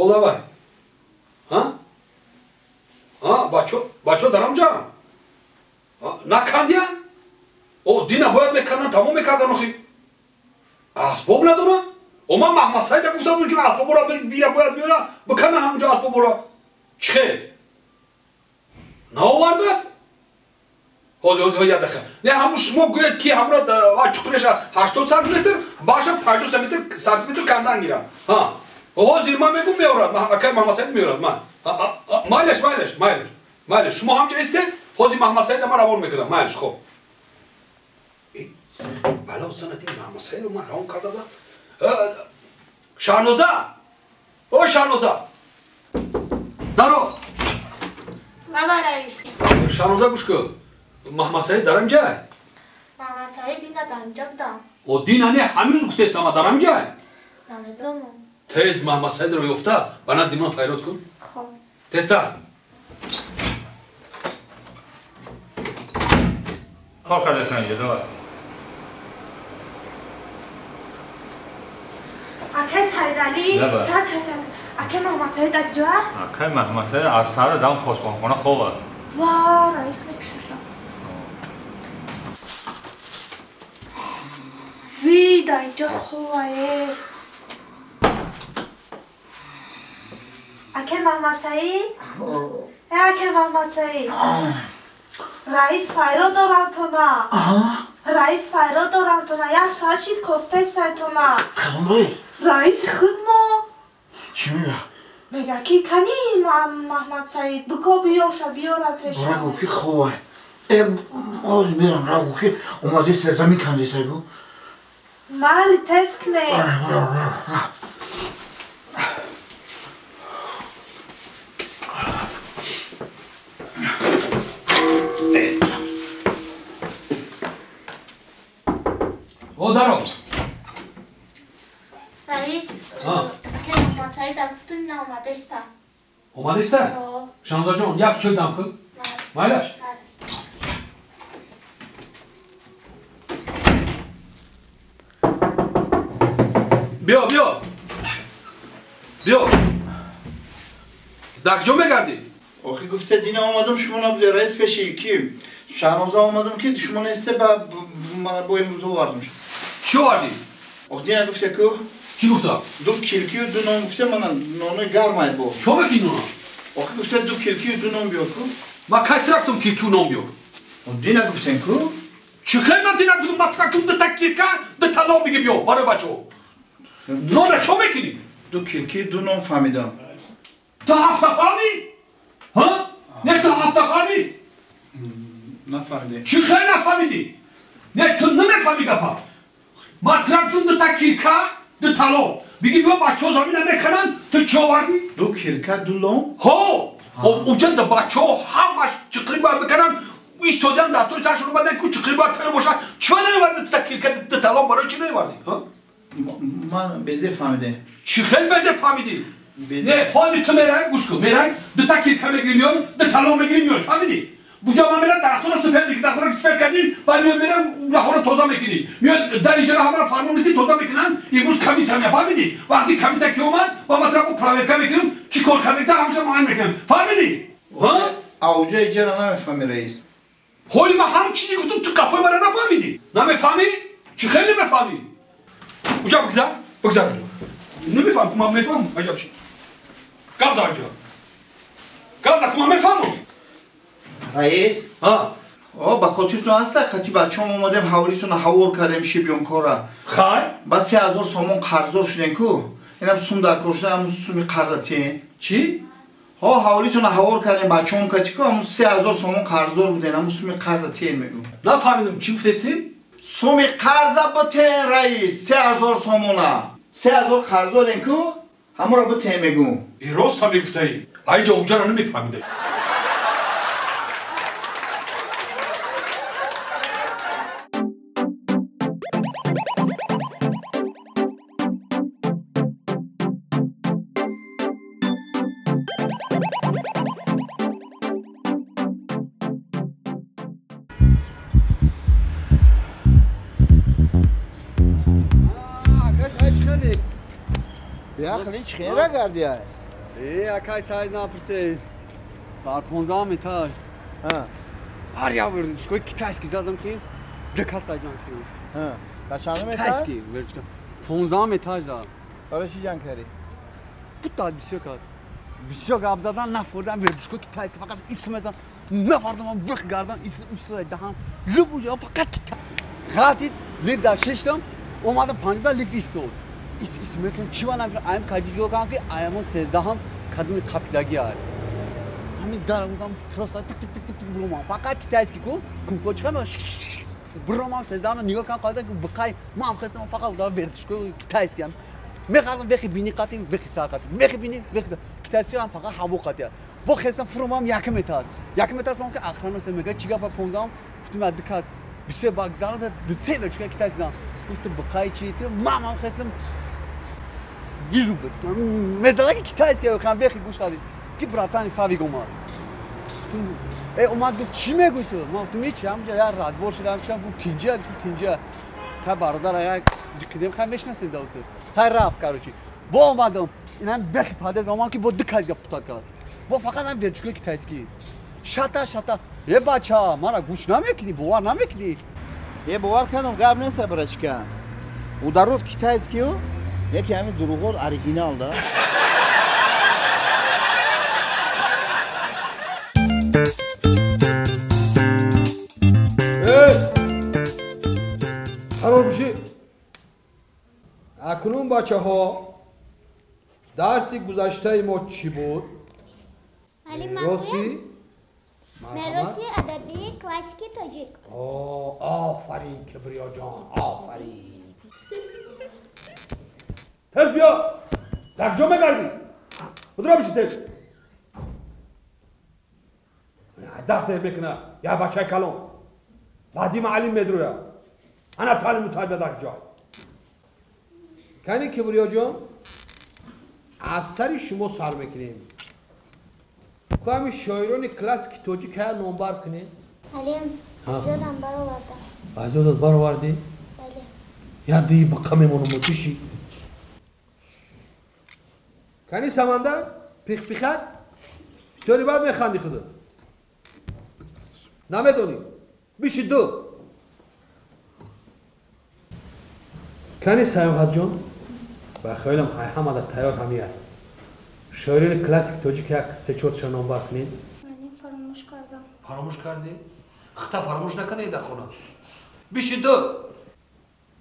Ҳолавай. Ҳа? Ҳа, бачо дарамҷа? Накандия? О, дина бояд мекардан, тамом мекардан охи. Асбоб надорад? О, ман Маҳмадсаида гуфта будам, ки асбобро бира бояд биёра, бикана ҳамонҷо асбобро. Чӣ хел? Наовардааст? Ҳозир, ҳозир, як дақиқа. Не, ҳамун шумо гӯед, ки ҳамро чуқуреша 80 сантиметр, баша 50 сантиметр кандан гирад. Ҳа. Ҳозир ман мегӯм меорад, акай Маҳмадсаид меорад ман. Майлаш, майлаш, майлаш. Майлаш, шумо ҳамҷо истед, ҳозир Маҳмадсаида ман равон мекунам. Майлаш, хоб. Бало занад ин Маҳмадсаидро ман равон карда будам. Шаҳноза! О, Шаҳноза! Даро! Лаба раис. Шаҳноза, гӯш кун. Маҳмадсаид дар ҳамҷай? Маҳмадсаид дина дар ҳамҷа будам. О, дина не, ҳамин рӯз гуфтесама дар ҳамҷай? Намедонам. Тез Маҳмадсаидро ёфта ба назди ман файрод кун. Хоб. Тезтар. Кор кардасан инҷо, давай. Акай Сайдалӣ, акай Маҳмадсаид аҷа? Акай Маҳмадсаид аз саҳар дам посбонхона хобад. Ва, раис мекушаша. Ви, дар инҷо хобае. Акай Маҳмадсаид? Акай Маҳмадсаид. Раис файрод дорам тона. Раис файрод дорам тона. Як соат шид кофтаи сайтона. Кадом раис? Раиси худ мо. Чӣ мега? Мега ки кани Маҳмадсаид бико биёша биёра пеша. Рагу ки ховай. Э, ҳозир мерам рагу ки омадеста замин кандесай бу. Майли тез кне. О, даро. Раис, акай Маҳмадсаида гуфтум наомадеста. Омадеста? Шаҳнозаҷон, як чӯй дам кун. Майлаш? Биё, биё. Биё. Дар куҷо мегардӣ? Охи гуфта дина омадам, шумо набуде, раис пеши ки Шаҳноза омадам, ки шумо несте, ба мана бо имрӯз овардам. Чӣ овардӣ? Ох, дина гуфта ку? Чӣ гуфта? Ду килкию ду нон гуфта, мана нонои гармай бо. Чо мекунӣ нона? Охи гуфта ду килкию ду нон биёр ку. Ман кай трактум килкию нон биёр? Дина гуфтен ку? Чӣ хел ман дина гуфтам? Ман трактум дута килка, дута нон биги биёр барои бачаҳо. Нона чо мекунӣ? Ду килки ду нон фаҳмидам. Ту ҳафта фаҳмӣ? Ҳа? Не, ту ҳафта фаҳмӣ? Нафаҳмидем. Чӣ хел нафаҳмидӣ? Не, ту намефаҳмӣ гапа. Ман трактум дута килка, ду талон. Биги биё бачаҳо замина мекунанд, ту чӣ овардӣ? Ду килка, ду лон? Ҳо! Уҷа да бачаҳо ҳамаш чиқирӣ бояд бикунанд, истодиан дар тури саршон омадан ку чиқирӣ бояд тайёр бошад. Чӣ наовардӣ дута килка, ду талон барои чӣ наовардӣ? Ман безе фаҳмидем. Чӣ хел безе фаҳмидӣ? Не, ҳозир ту мерай, гӯш кун, мерай, дута килка мегирӣ меёрӣ, ду талон мегирӣ меёрӣ, фаҳмидӣ? Буҷа ман мерам дарахтонро сафед мекунӣ, дарахтонро сафед кардӣ, баъд меёд мерам раҳоро тоза мекунӣ. Меёд дар иҷора ҳамаро фармон медиҳӣ, тоза мекунанд, имрӯз комиссия меяд, фаҳмидӣ? Вақти комиссия ки омад, ба ман тараф проверка мекунам, чӣ кор кардагита ҳамаша муайян мекунам. Фаҳмидӣ? Ауҷа иҷора намефаҳмӣ, раис. Ҳоли ман ҳам чизе гуфтам, ту гапҳои маро нафаҳмидӣ. Намефаҳмӣ? Чӣ хел намефаҳмӣ? Уҷа бигзар, бигзар уҷа. Намефаҳмам, ман мефаҳмам, аҷаб чӣ. Гап зан уҷа. Гап зан, ман мефаҳмам. Раис? Ҳа? О, ба хотиртон ҳаста, қати бачаҳом омадем, ҳавлитона ҳавор кардем шибёнкора. Хай? Ба 3000 сомон қарздор шудем ку. Инам сум дар кор шуда, ҳамун суми қарза тиен. Чӣ? Ҳо, ҳавлитона ҳавор кардем бачаҳом кати ку, ҳамун 3000 сомон қарздор будем, ҳамун суми қарза тиен мегӯм. Нафаҳмидам, чӣ гуфтести? Суми қарза битен, раис, 3000 сомона. 3000 қарздорем ку, ҳамонро битен мегӯм. И рост ҳам мегуфтаӣ. Айҷа уҷаро намефаҳмидем. Биақли чӣ хера гардиай? Акай Саид напурсед. Дар 15 этаж. Ҳар як варзишгоҳи китайский задам ки ду кас ҷанг шуд. Дар чандум этаж? Китайский варзишгоҳ. 15 этаж да. Барои чӣ ҷанг кардӣ? Пута бисёр кард. Бисёр гап задан, нафурдан варзишгоҳи китайский фақат исм мезан. Нафардам вих гардан исм усай даҳан. Любой ҷо фақат китай. Ғалтид, лифт дар шиштам, омадам панҷ лифт истод. Ис мекунам чӣ ва намефаҳмам. Аям кадиҷгоҳ кардам ки аямон 13-ҳам кадоми қапидагӣ ай. Ҳамин дар гуфтам трос тик тик тик тик буромам. Фақат китайский ку кунг-фу чиқам буромам 13-ҳам нигоҳ кардам қайда ки биқай ман хестам фақат дар варзишгоҳи китайский ам. Мехардам вехи бини қатим, вехи сар қатим. Вехи бини, вехи китайский ам фақат ҳаво қатия. Бо хестам фуромам якум этаж. Якум этаж фуромам ки охрана се мега чӣ гап 15-ам гуфтам ду кас бисёр багзарда ду се варзишгоҳи китайский зам. Гуфтам биқай чӣ ту ман хестам вируб. Мезана ки китайский хам вехи гӯш кардӣ. Ки братани фавиг омад. Гуфтам омад гуфт чӣ мегӯй ту? Ман гуфтам ҳеч ҳамҷа як разбор шудам чам гуфт тинҷа гуфтам тинҷа. Хай бародар як ҷиқидем хай мешинасем давсир. Хай рафт короче. Бо омадам инам бехи падез омад ки бо ду кас гап путат кард. Бо фақат ҳам варзишгоҳи китайский. Шата шата. Е бача, мара гӯш намекунӣ, бовар намекунӣ. Е бовар кардам, гап нест братчика. Ударот китайскийо, яке ҳамин дурӯғот оригинал да. Қарор бишӣ. Акнун бачаҳо дарси гузаштаи мо чӣ буд? Мероси мероси адабии классики тоҷик. Офарин Кибриёҷон, офарин. Тез биё. Дар куҷо мегардӣ? Худро бишӣ тез. Дафт мекуна як бачаи калон. Баъди маълим медрӯя. Ана таълиму тарбия дар куҷо? Кани Кибриёҷон, аз сари шумо сар мекунем. Ку ҳамин шоирони классики тоҷик ҳая номбар кунем? Алим, аз ёдам баровардам. Аз ёдат баровардӣ? Бале. Я дии биқа мемонам туши. Кани Самандар, пихпихак, бисёри бад механди худо. Намедонӣ? Биши ду. Кани Саёҳатҷон, ба хаёлам ҳамада тайёр ҳамияд. Шоирони классики тоҷик як се-чорша номбар кунед. Ман фаромӯш кардам. Фаромӯш кардӣ? Хита фаромӯш накардӣ дар хона. Биши ду.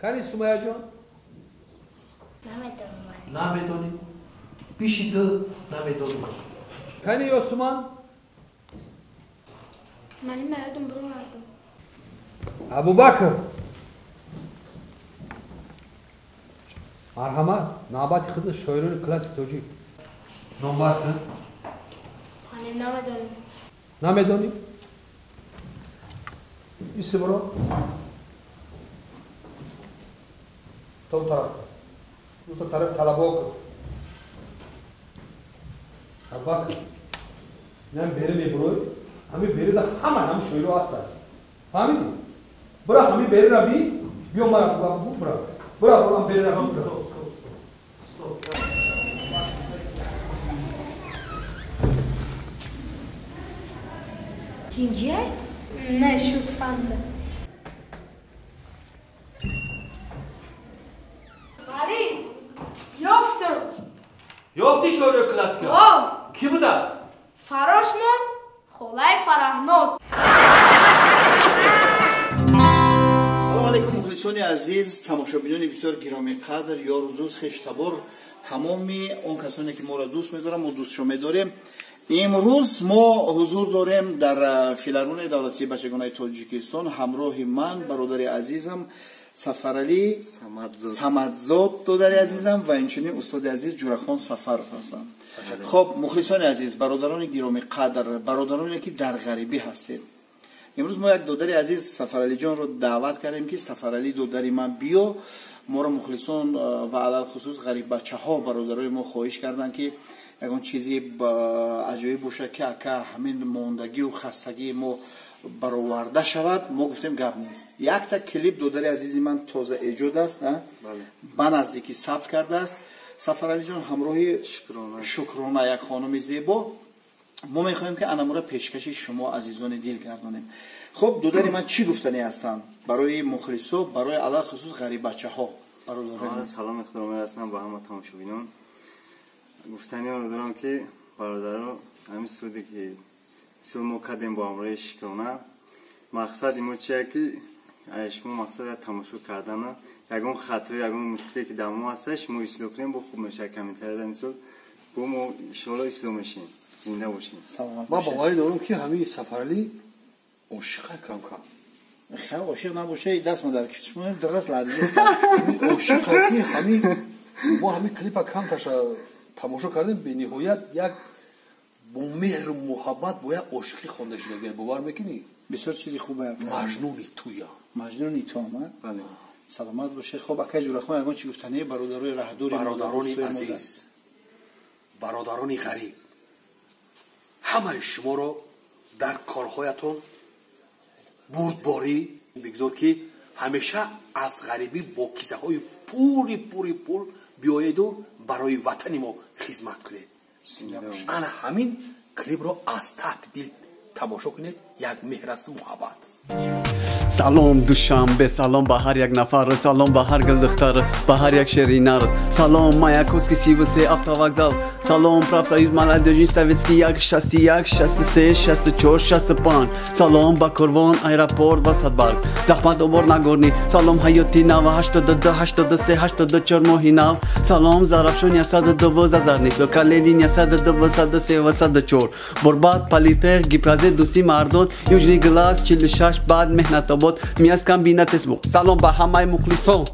Кани Сумаяҷон? Намедонам. Намедонӣ? Биши ду, намедонам. Кани Ёсуман? Ман маёдам буровардам. Абубакр. Марҳамат, навбати худ шоирони классики тоҷик. Номбар кун. Ман намедонам. Намедонӣ? Иси буро. То тараф. Ду тараф талабо кун. Абубакр. Инам бери мебурой. Ҳамин берида ҳама ҳам шоиро ҳастанд. Фаҳмидӣ? Бура ҳамин берира би, биё мара бура. Бура бура берира би. Тинҷия? Не, шуд фаҳмидам. Марим, ёфтам. Ёфтӣ шоирои классика? О! Кӣ буда? Фарошмон, холаи Фараҳноз. Салом алейкум мухлисони азиз, тамошобинони бисёр гиромиқадр, ёру дӯст, хештабор, тамоми он касоне ки моро дӯст медоранд, мо дӯстшо медорем. Имрӯз мо ҳузур дорем дар филармонияи давлатии бачагонаи Тоҷикистон. Ҳамроҳи ман бародари азизам Сафаралӣ Самадзод, додари азизам, ва инчунин устоди азиз Ҷурахон Сафаров ҳастам. Хоб, мухлисони азиз, бародарони гиромиқадр, бародароне ки дар ғарибӣ ҳастед, имрӯз мо як додари азиз Сафаралиҷонро даъват кардем ки Сафаралӣ додари ман биё. Моро мухлисон ва алалхусус ғариббачаҳо бародарои мо хоҳиш карданд ки ягон чизи аҷоиб бошад ки ака ҳамин мондагию хастагии мо бароварда шавад. Мо гуфтем гап нест. Якта клип додари азизи ман тоза эҷод аст, ба наздикӣ сабт кардааст. Сафаралиҷон ҳамроҳи Шукрона, як хонуми зебо. Мо мехоҳем ки анамура пешкаши шумо азизони дил гардонем. Хуб, дудари ман чӣ гуфтанӣ ҳастанд барои мухлисо, барои алалхусус ғариббачаҳо? Салом худро мерасонам ба ҳама тамошобинон. Гуфтаниро дорам ки бародаро, ҳамин суде ки суд мо кардем бо ҳамроҳи Шукрона, мақсади мо чие ки шумо мақсад тамошо кардана, ягон хато, ягон мушкиле ки дар мо ҳаста, шумо ислоҳ кунем, бо хуб мешавад. Комментария мисол бо мо иншоалло ислоҳ мешем. Зинда бошем. Ман боварӣ дорам ки ҳамин Сафаралӣ ошиқа кам-кам. Хай, ошиқ набоша, даст ма дар кифтиш монем, дарас ларзист. Ошиқа ки ҳамин мо ҳамин клипа камташа тамошо кардем, бениҳоят як бо меҳру муҳаббат, бо як ошиқӣ хонда шудагия, бовар мекунӣ? Бисёр чизи хубе. Маҷнуни туям. Маҷнуни туам, а? Бале. Саломат бошед. Хуб, акай Ҷурахон, ягон чӣ гуфтанӣ бародарои раҳдури бародарони азиз, бародарони ғариб, ҳамаи шуморо дар корҳоятон бурдборӣ бигзор, ки ҳамеша аз ғарибӣ бо кисаҳои пури пури пул биёеду барои ватани мо хизмат кунед. Ана ҳамин клипро аз таҳти дил тамошо кунед, як меҳр асту муҳаббат аст. Салом Душанбе, салом ба ҳар як нафар, салом ба ҳар гулдухтар, ба ҳар як шери нар. Салом Маяковский 33 автовокзал, салом профсоюз молодежи советский 1 61 63 64 65. Салом ба Корвон, аэропорт ва Садбарг, захмат обор Нагорный. Салом Ҳаёти Нав 82 83 84 моҳи нав. Салом Зарафшон 112 Зарнисор, Каленин 102 103 ва 104. Борбад, Политех, Гипразе, Дӯсти мардон, Южный Глаз 46, баъд Меҳнатобод, Миас комбинат Сбо. Салом ба ҳамаи мухлисон.